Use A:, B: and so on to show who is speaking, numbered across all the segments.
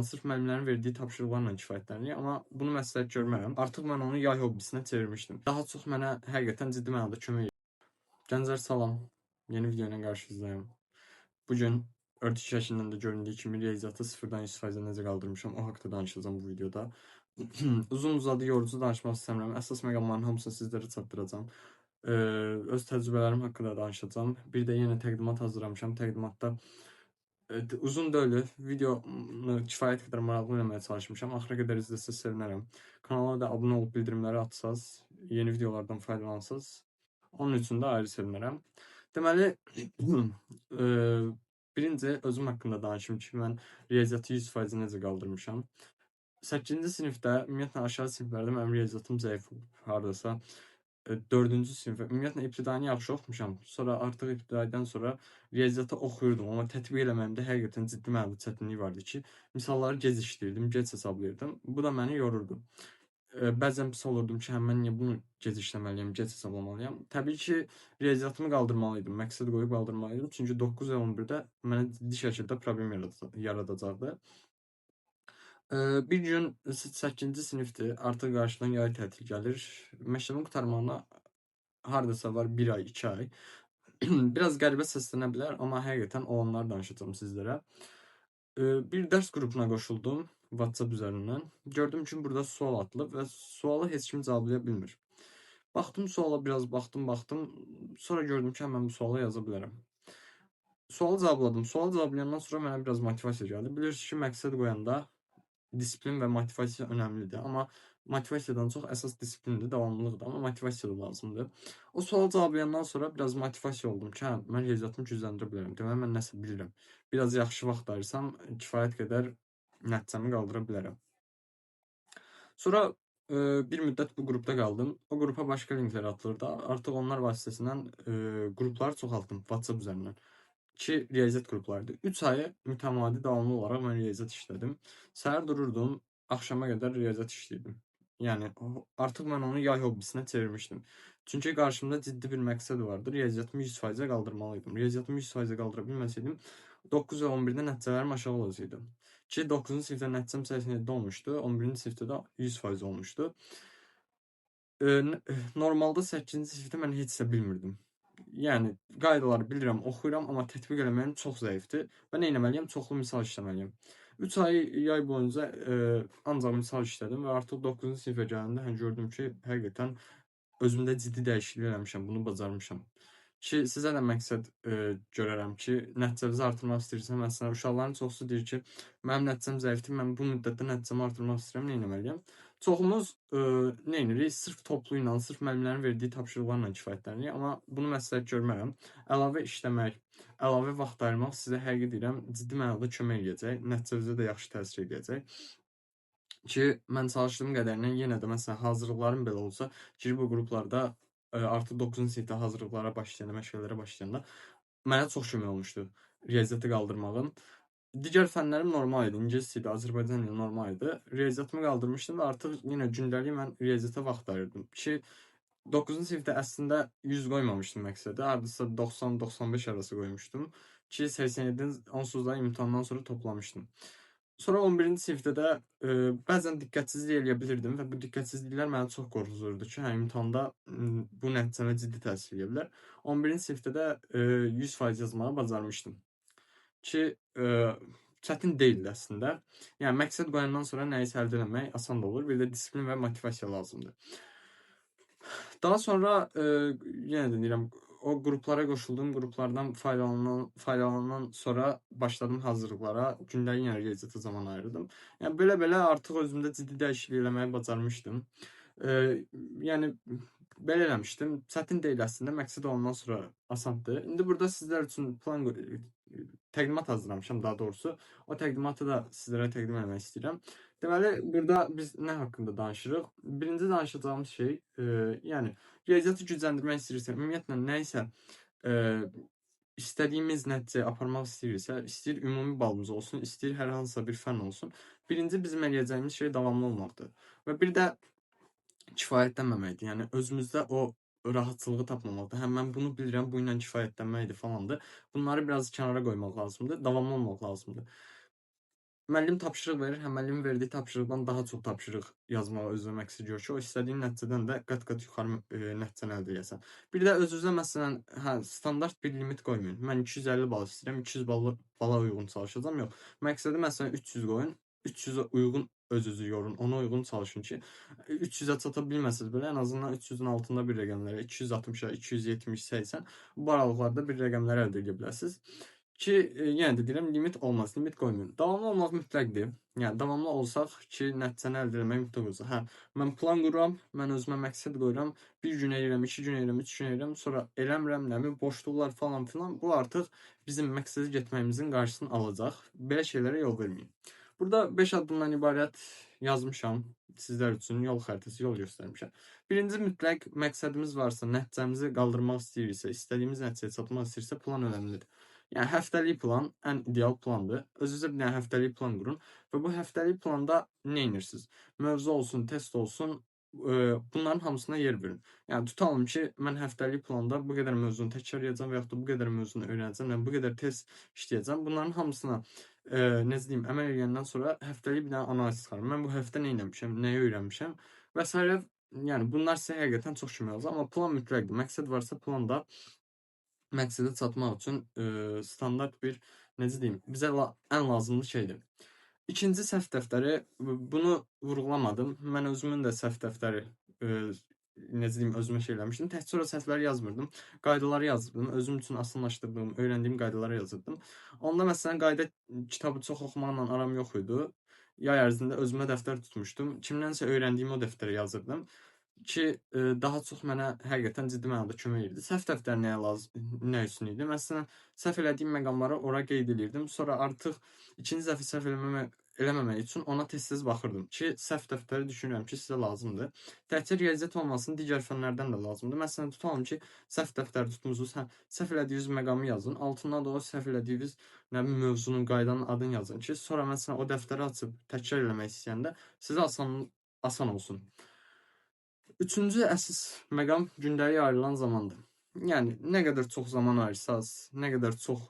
A: Sırf müəllimlərin verdiyi tapşırıqlarla kifayətlənirik, amma bunu məsləhət görmərəm. Artıq mən onu yay hobbisinə çevirmişdim. Daha çox mənə həqiqətən ciddi mənada kömək edir. Gənclər, salam. Yeni video ilə qarşınızdayım. Bu gün örtük şəklindən də göründüyü kimi riyaziyyatı 0-dan 100%-ə necə qaldırmışam, o haqda danışacağam bu videoda. Uzun uzadı yorucu danışmaq istəmirəm. Əsas məqamların hamısını sizlərə çatdıracağam. Öz təcrübələrim haqqında danışacağam. Bir də yenə təqdimat hazırlamışam. Təqdimatda uzun deyil, videonu kifayət qədər maraqlı eləməyə çalışmışam. Axıra qədər izləsəz sevinərəm. Kanala da abunə olub bildirimləri açsaz, yeni videolardan faydalansaz, onun üçün də ayrı sevinərəm. Deməli, birinci özüm haqqında danışım ki, mən riyaziyyatı 100% necə qaldırmışam. 8-ci sinifdə, ümumiyyətlə aşağı siniflərdə mənim riyaziyyatım zəif olub. Hardasa 4-cü sinifə, ümumiyyətlə ibtidaini yaxşı oxumuşam. Sonra artıq ibtidaidən sonra riyaziyyatı oxuyurdum, amma tətbiq eləməyimdə həqiqətən ciddi mənada çətinlik vardı ki, misalları gec işləyirdim, gec hesablayırdım. Bu da məni yorurdu. Bəzən pis olurdum ki, hə, mən niyə bunu gec işləməliyəm, gec hesablamalıyam. Təbii ki, riyaziyyatımı qaldırmalıydım, məqsəd qoyub qaldırmalıydım. Çünki 9 və 11-də mənə ciddi şəkildə problem yaradacaqdı. Bir gün 8-ci sinifdir, artıq qarşıdan yay tətil gəlir. Məktəbin qurtarmağına hardasa var 1 ay, 2 ay. Biraz qəribə səslənə bilər, amma həqiqətən olanları danışacağam sizlərə. Bir dərs qrupuna qoşuldum WhatsApp üzərindən. Gördüm ki, burada sual atılıb və sualı heç kim cevablaya bilmir. Baxdım suala, biraz baxdım. Sonra gördüm ki, mən bu sualı yaza bilərəm. Sualı cavabladım. Sualı cavablayandan sonra mənə biraz motivasiya gəldi. Bilirsiniz ki, məqsəd qoyanda disiplin və motivasiya önəmlidir. Amma motivasiyadan çox əsas disiplindir, davamlılıqdır. Amma motivasiya da lazımdır. O sualı cavablayandan sonra biraz motivasiya oldum ki, hə, mən riyaziyyatımı gücləndirə bilərəm. Deməli, mən nəsə bilirəm. Biraz yaxşı vaxt ayırsam, kifayət qədər nəticəmi qaldıra bilərəm. Sonra bir müddət bu qrupda qaldım. O qrupa başqa linklər atılırdı. Artıq onlar vasitəsilə qrupları çoxaltdım WhatsApp üzərindən. Ki, riyaziyyat qruplarıdır. 3 ayı mütəmadi davamlı olaraq mən riyaziyyat işlədim. Səhər dururdum, axşama qədər riyaziyyat işləyirdim. Yəni, artıq mən onu yay hobbisinə çevirmişdim. Çünki qarşımda ciddi bir məqsəd vardı. Riyaziyyatımı 100%-ə qaldırmalıydım. Riyaziyyatımı 100%-ə qaldıra bilməsəydim, 9 və 11-də nəticələrim aşağı olacaqdı. Ki, 9-cu sinifdə nəticəm 87 olmuşdu, 11-ci sinifdə də 100% olmuşdu. Normalda 8-ci sinifdə mən heç nə bilmirdim. Yəni, qaydaları bilirəm, oxuyuram, amma tətbiq eləməyim çox zəifdir. Və nə etməliyəm? Çoxlu misal işləməliyəm. 3 ay yay boyunca ancaq misal işlədim və artıq 9-cu sinifə gələndə gördüm ki, həqiqətən özümdə ciddi dəyişiklik eləmişəm, bunu bacarmışam. Ki, sizə də məqsəd görərəm ki, nəticənizi artırmaq istəyirsən, məsələn, uşaqların çoxusu deyir ki, mənim nəticəm zəifdir, mən bu müddətdə nəticəmi artırmaq istəyirəm, nə etməliyəm? Çoxumuz nə edirik? Sırf toplu ilə, sırf müəllimlərin verdiyi tapşırıqlarla kifayətlənirik, amma bunu məsləhət görmərəm. Əlavə işləmək, əlavə vaxt ayırmaq sizə həqiqi deyirəm, ciddi mənada kömək eləyəcək, nəticənizə də yaxşı təsir eləyəcək. Ki, mən çalışdığım qədərindən yenə də məsələn, hazırlıqlarım belə olsa, girib bu qruplarda artıq 9-cu sinifdə hazırlıqlara başlayanda, məşğələlərə başlayanda mənə çox kömək olmuşdu riyaziyyatı qaldırmağım. Digər fənlərim normal idi, ingilis dili, Azərbaycan dili normal idi. Riyaziyyatımı qaldırmışdım və artıq yenə gündəlik mən riyaziyyata vaxt ayırdım. Ki, 9-cu sinifdə əslində 100 qoymamışdım məqsədi, hardasa 90-95 arası qoymuşdum. Ki, 87-ni onsuz da imtahandan sonra toplamışdım. Sonra 11-ci sinifdə də bəzən diqqətsizlik eləyə bilirdim və bu diqqətsizliklər məni çox qorxuzurdu ki, hə, imtahanda bu nəticəmə ciddi təsir eləyə bilər. 11-ci sinifdə də 100% yazmağı bacarmışdım. Ki, çətin deyildi əslində. Yəni, məqsəd qoyandan sonra nəyisə əldə eləmək asan da olur. Bir də disiplin və motivasiya lazımdır. Daha sonra, yenə də deyirəm, o qruplara qoşuldum. Qruplardan faydalanan sonra başladım hazırlıqlara. Gündəlik yenə riyaziyyata zaman ayırdım. Yəni, belə-belə artıq özümdə ciddi dəyişiklik eləməyi bacarmışdım. Yəni, belə eləmişdim. Çətin deyil əslində. Məqsəd olandan sonra asandır. İndi burada sizlər üçün plan təqdimat hazırlamışam daha doğrusu. O təqdimatı da sizlərə təqdim eləmək istəyirəm. Deməli, burada biz nə haqqında danışırıq? Birinci danışacağımız şey, yəni riyaziyyatı gücləndirmək istəyirsə, ümumiyyətlə nəyisə istədiyimiz nəticəyə aparmaq istəyirsə, istəyir ümumi balımız olsun, istəyir hər hansısa bir fən olsun. Birinci bizim eləyəcəyimiz şey davamlı olmaqdır. Və bir də kifayətlənməməkdir. Yəni özümüzdə o rahatçılığı tapmamaqdır. Həm mən bunu bilirəm, bu ilə kifayətlənməkdir falandır. Bunları biraz kənara qoymaq lazımdır, davamlı olmaq lazımdır. Müəllim tapşırıq verir, hə müəllimin verdiyi tapşırıqdan daha çox tapşırıq yazmağa özünə məqsəd görür ki, o istədiyin nəticədən də qat-qat yuxarı nəticəni əldə edəsən. Bir də öz-özünə məsələn, hə, standart bir limit qoymayın. Mən 250 bal istəyirəm, 200 bala uyğun çalışacağam. Yox. Məqsədi məsələn 300 qoyun, 300-ə uyğun öz-özü yorun, ona uyğun çalışın ki, 300-ə çata bilməsəniz belə ən azından 300-ün altında bir rəqəmlərə, 260-a, 270, 80 bu aralıqlarda bir rəqəmləri əldə edə bilərsiniz. Ki, yenə də deyirəm, limit olmaz, limit qoymayın. Davamlı olmaq mütləqdir. Yəni, davamlı olsaq ki, nəticəni əldə etmək mütləq olsa. Hə, mən plan qururam, mən özümə məqsəd qoyuram, bir gün eləyirəm, 2 gün eləyirəm, 3 gün eləyirəm, sonra eləmirəm, nə bilim, boşluqlar falan filan. Bu artıq bizim məqsədə getməyimizin qarşısını alacaq. Belə şeylərə yol verməyin. Burada 5 addımdan ibarət yazmışam sizlər üçün yol xəritəsi, yol göstərmişəm. Birinci mütləq məqsədimiz varsa, nəticəmizi qaldırmaq istəyiriksə, istədiyimiz nəticəyə çatmaq istəyirsə, plan önəmlidir. Yəni, həftəlik plan ən ideal plandır. Özünüzə bir dənə həftəlik plan qurun və bu həftəlik planda nə edirsiniz? Mövzu olsun, test olsun, bunların hamısına yer verin. Yəni, tutalım ki, mən həftəlik planda bu qədər mövzunu təkrarlayacağam və yaxud da bu qədər mövzunu öyrənəcəm, yəni bu qədər test işləyəcəm. Bunların hamısına, necə deyim, əməl edəndən sonra həftəlik bir dənə analiz çıxarım. Mən bu həftə nə etmişəm, nəyi öyrənmişəm və s. Yəni, bunlar sizə həqiqətən çox kömək olacaq. Amma plan mütləqdir. Məqsəd varsa plan da məqsədə çatmaq üçün standart bir, necə deyim, bizə ən lazımlı şeydir. İkinci səhv dəftəri, bunu vurğulamadım. Mən özümün də səhv dəftəri, necə deyim, özümə şey eləmişdim. Təkcə o səhvləri yazmırdım. Qaydaları yazırdım. Özüm üçün asanlaşdırdığım, öyrəndiyim qaydaları yazırdım. Onda məsələn, qayda kitabı çox oxumaqla aram yox idi. Yay ərzində özümə dəftər tutmuşdum. Kimdənsə öyrəndiyimi o dəftərə yazırdım ki, daha çox mənə həqiqətən ciddi mənada kömək edirdi. Səhv dəftəri nəyə lazım, nə üçün idi? Məsələn, səhv elədiyim məqamları ora qeyd elirdim. Sonra artıq ikinci dəfə səhv eləməmək üçün ona tez-tez baxırdım ki, səhv dəftəri düşünürəm ki, sizə lazımdır. Təkcə riyaziyyat olmasın, digər fənlərdən də lazımdır. Məsələn, tutalım ki, səhv dəftəri tutmusunuz, hə, səhv elədiyiniz məqamı yazın, altından da o səhv elədiyiniz nə bilim, mövzunun, qaydanın adını yazın ki, sonra məsələn o dəftəri açıb təkrar eləmək istəyəndə sizə asan olsun. Üçüncü əsas məqam gündəlik ayrılan zamandır. Yəni, nə qədər çox zaman ayırsaz, nə qədər çox,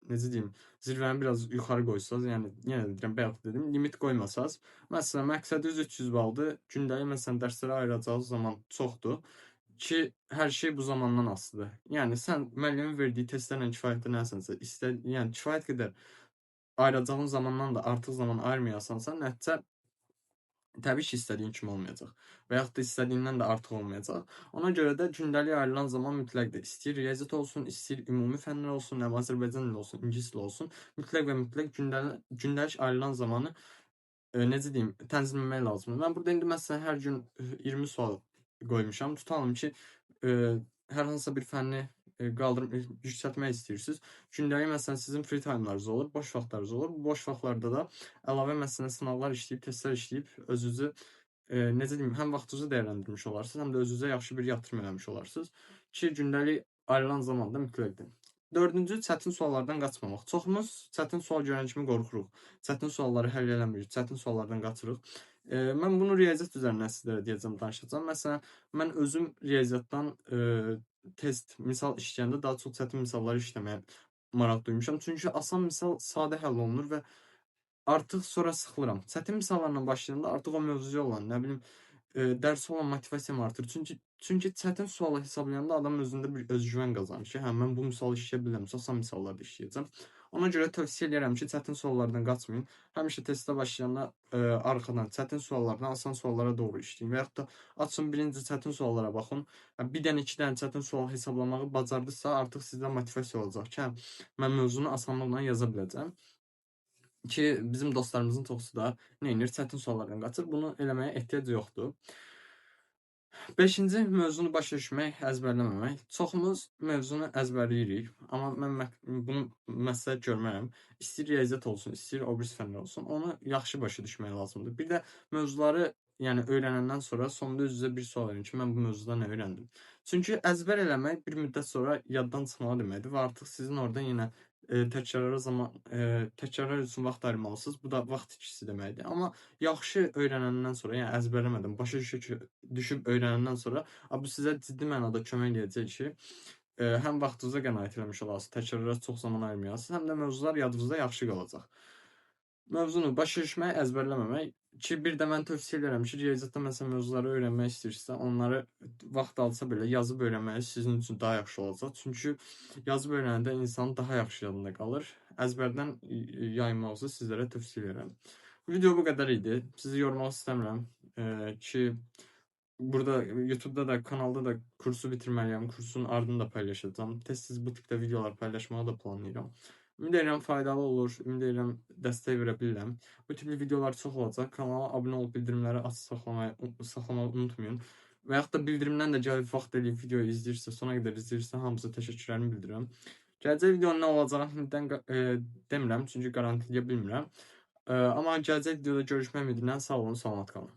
A: necə deyim, zirvəni biraz yuxarı qoysaz, yəni, yenə də deyirəm, bayaq dedim, limit qoymasaz, məsələn, məqsədiniz 300 baldır, gündəlik, məsələn, dərslərə ayıracağınız zaman çoxdur ki, hər şey bu zamandan asılıdır. Yəni, sən müəllimin verdiyi testlərlə kifayətlənərsənsə, yəni, kifayət qədər ayıracağın zamandan da artıq zaman ayırmayasansa, nəticə təbii ki, istədiyin kimi olmayacaq və yaxud da istədiyindən də artıq olmayacaq. Ona görə də gündəlik ayrılan zaman mütləqdir. İstəyir riyaziyyat olsun, istəyir ümumi fənlər olsun, nə Azərbaycan dili olsun, ingilis dili olsun, mütləq və mütləq gündəlik ayrılan zamanı, necə deyim, tənzimləmək lazımdır. Mən burada indi məsələn hər gün 20 sual qoymuşam. Tutalım ki, hər hansısa bir fənni qaldırıb yüksəltmək istəyirsiniz. Gündəlik məsələn sizin free time'larınız olur, boş vaxtlarınız olur. Bu boş vaxtlarda da əlavə məsələn sınavlar işləyib, testlər işləyib özünüzü, necə deyim, həm vaxtınızı dəyərləndirmiş olarsınız, həm də özünüzə yaxşı bir yatırım eləmiş olarsınız ki, gündəlik ayrılan zamanda mütləqdir. Dördüncü, çətin suallardan qaçmamaq. Çoxumuz çətin sual görən kimi qorxuruq. Çətin sualları həll eləmirik, çətin suallardan qaçırıq. Mən bunu riyaziyyat üzərindən sizlərə deyəcəm, danışacağam. Məsələn, mən özüm riyaziyyatdan test, misal işləyəndə daha çox çətin misalları işləməyə maraq duymuşam. Çünki asan misal sadə həll olunur və artıq sonra sıxılıram. Çətin misallarla başlayanda artıq o mövzuya olan, nə bilim, dərsə olan motivasiyam artır. Çünki çətin sualı hesablayanda adam özündə bir özgüvən qazanır ki, hə, mən bu misalı işləyə bilirəm, asan misallarda işləyəcəm. Ona görə tövsiyə edirəm ki, çətin suallardan qaçmayın. Həmişə testə başlayanda arxadan çətin suallardan asan suallara doğru işləyin. Və yaxud da açın birinci çətin suallara baxın. Bir dənə, iki dənə çətin sual hesablamağı bacardısa, artıq sizdə motivasiya olacaq ki, hə, mən mövzunu asanlıqla yaza biləcəm. Ki, bizim dostlarımızın çoxusu da nə edir? Çətin suallardan qaçır. Bunu eləməyə ehtiyac yoxdur. Beşinci, mövzunu başa düşmək, əzbərləməmək. Çoxumuz mövzunu əzbərləyirik, amma mən bunu məsləhət görmərəm. İstəyir riyaziyyat olsun, istəyir o birisi fənlər olsun, onu yaxşı başa düşmək lazımdır. Bir də mövzuları, yəni öyrənəndən sonra sonda öz-özünüzə bir sual verin ki, mən bu mövzuda nə öyrəndim? Çünki əzbər eləmək bir müddət sonra yaddan çıxmalı deməkdir və artıq sizin oradan yenə təkrarlar üçün vaxt ayırmalısınız. Bu da vaxt itkisi deməkdir. Amma yaxşı öyrənəndən sonra, yəni əzbərləmədən, başa düşüb öyrənəndən sonra, bu sizə ciddi mənada kömək eləyəcək ki, həm vaxtınıza qənaət eləmiş olasınız, təkrarlara çox zaman ayırmayasınız, həm də mövzular yadınızda yaxşı qalacaq. Mövzunu başa düşmək, əzbərləməmək. Ki, bir də mən tövsiyə edirəm ki, riyaziyyatda məsələn mövzuları öyrənmək istəyirsinizsə, onları vaxt alsa belə yazıb öyrənməyi sizin üçün daha yaxşı olacaq. Çünki yazıb öyrənəndə insan daha yaxşı yadında qalır. Əzbərdən yayınmağınızı sizlərə tövsiyə edirəm. Video bu qədər idi. Sizi yormaq istəmirəm ki, burada YouTube-da da, kanalda da kursu bitirməliyəm. Kursun ardını da paylaşacağam. Tez-tez bu tipdə videolar paylaşmağı da planlayıram. Ümid edirəm faydalı olur, ümid edirəm dəstək verə bilirəm. Bu tipli videolar çox olacaq. Kanala abunə olub bildirimləri açıq saxlamağı unutmayın. Və yaxud da bildirimdən də gəlib vaxt eləyib videoyu izləyirsə, sona qədər izləyirsə, hamısı təşəkkürlərimi bildirirəm. Gələcək videonun nə olacağını şimdidən demirəm, çünki qarantiləyə bilmirəm. Amma gələcək videoda görüşmək ümidi ilə sağ olun, salamat qalın.